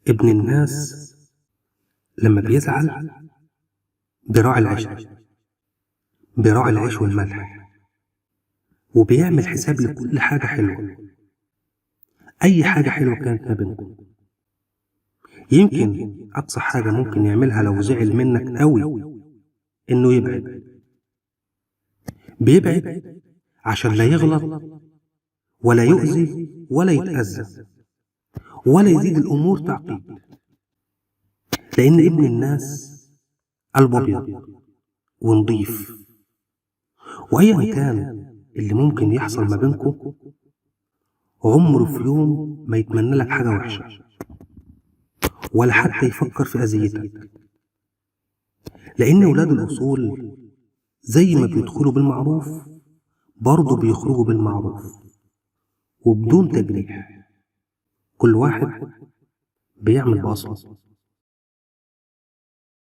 ابن الناس لما بيزعل بيراعي العشرة، بيراعي العيش والملح، وبيعمل حساب لكل حاجة حلوة، أي حاجة حلوة كانت ما بينكم. يمكن أقصى حاجة ممكن يعملها لو زعل منك قوي إنه يبعد، بيبعد عشان لا يغلط ولا يؤذي ولا يتأذى ولا يزيد الأمور تعقيد، لأن ابن الناس قلبه أبيض ونضيف، وأيا كان اللي ممكن يحصل ما بينكم عمره في يوم ما يتمنى لك حاجة وحشة ولا حتى يفكر في أذيتك، لأن ولاد الأصول زي ما بيدخلوا بالمعروف برضه بيخرجوا بالمعروف وبدون تجريح. كل واحد بيعمل بأصله.